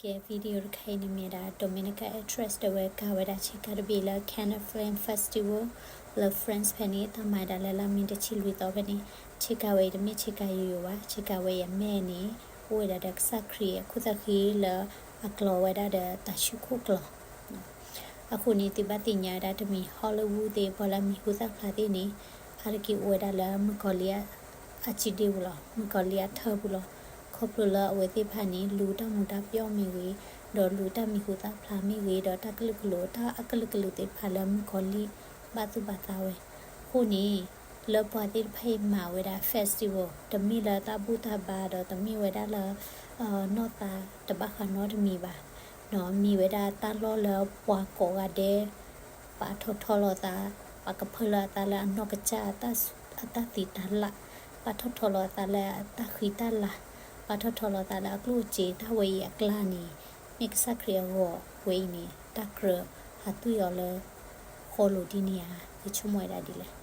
ကဲ video တခါအံၤန့ၣ်မ့ၢ်ဒၣ် Dominican actress ဒီးအဝဲကၤဝဲဒၣ်ဆ့ကၤတဘ့ၣ်လၢ Cannes Film Festival လၢ France ဖဲန့ၣ် တၢ်မၤဒၣ်လၢလါမ့ၤတဆံလွံၢ်သီဖဲန့ၣ် ဆ့ကၤဝဲအံၤတမ့ၢ်ဆ့ကၤယိယိဘၣ်, ဆ့ကၤဝဲအံၤအမဲာ်န့ၣ် အိၣ်ဝဲဒၣ်ဒီးကစၢ်ခရံာ်အခိၣ်သဃံလၢအကျီၤဝဲဒၣ်ဒီးတၢ်ဆူခိၣ်ကျီၤ အဃိန့ၣ် သုဘၣ်သ့ၣ်ညါဝဲဒၣ်တမံၤ Hollywood သ့ၣ် ပှၤလၢအမံၤဟူသၣ်ဖျါသ့ၣ်န့ၣ် အါတက့ၢ်အိၣ်ဝဲဒၣ်လၢမုၣ်ကီၤလံၢ်အ အစံဒ့ပူၤလီၤ, မုၣ်ကီၤလံၢ်အထၢၣ်ပူၤလီၤ. ခီဖျိလၢအဝဲသ့ၣ်တဖၣ်န့ၣ် လူၤတၢ်မူၤတၢ်ပျီၣ်မ့ၢ်ဂ့ၤ, ဒီးလူၤတၢ်မံၤဟူသၣ်ဖျါမ့ၢ်ဂ့ၤ, ဒီးတၢ်ကလုာ်ကလုာ် တၢ်အကလုာ်ကလုာ်သ့ၣ်တဖၣ်လၢမုၣ်ကီၤလံၢ်ဘၣ်သူၣ်ဘၣ်သးဝဲ. အဃိန့ၣ် လၢပှၤသ့ၣ်တဖၣ်အံၤမၤဝဲဒၣ် festival တမ့ၢ်လၢတၢ်ဘူၣ်တၢ်ဘါဒီးတမ့ၢ်ဝဲဒၣ်လၢ နီၢ်သးတဘၣ်ဃးနီတမံၤဘၣ်, မ့ၢ်ဝဲဒၣ်တၢ်လီၢ်လၢပှၤကိးဂၤဒဲး ပာ်ထီၣ်ထီလီၤသး, ပာ်ကဖၢလၢအသးလၢအနီၢ်ကစၢ် အတၢ်သံးတၢ်လၢ်, ပာ်ထီၣ်ထီလီၤအသးလၢအတၢ်ဃံတၢ်လၤ, ပာ်ထီၣ်ထီလီၤအသးလၢအကျိၣ်အစ့ တၢ်ဝဲအံၤအကျါန့ၣ် မ့ၢ်ကစၢ်ခရံာ်အဂီၤဝဲအံၤန့ၣ် တၢ်ကြၢးဟးသွံၣ်အီၤလၢဃီလိၤဒ်န့ၣ်ဧါ, ယဆိကမိၣ်ဝဲဒၣ်ဒ်လဲၣ်.